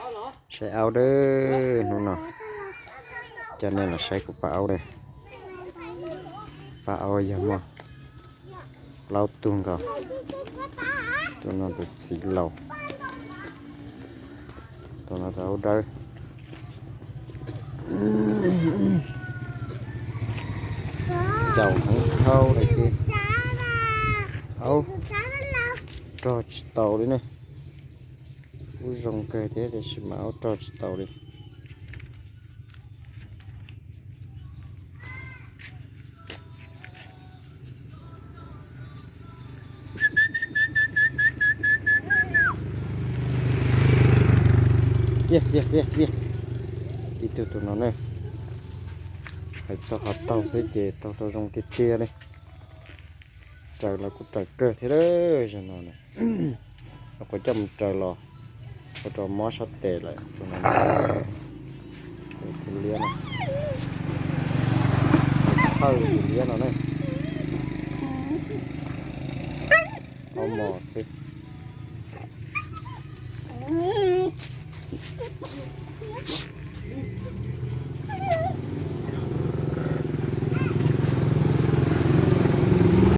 Saib aub dawb hnub no, coj nej los saib kuv pab aub dawb. Pab aub yog muaj plaub tug nkaus. Tus no tus txiv laus, tus no tus aub dawb. Caum hneev dhau li ces aub rog tsis taus li ne. Kuj zoo kawg thiab tiam sis mas aub rog tsis taus li. Ib tug tus no ne, hais txog qhov taug xwb ces taug tau zoo tiag tiag li. Raws los kuj raws kawg thiab, zaum no na, los kuv coj mus raws los ua rau mob sab tes lawm. Tus liab no, thawj tus liab no ne, ob mos xwb.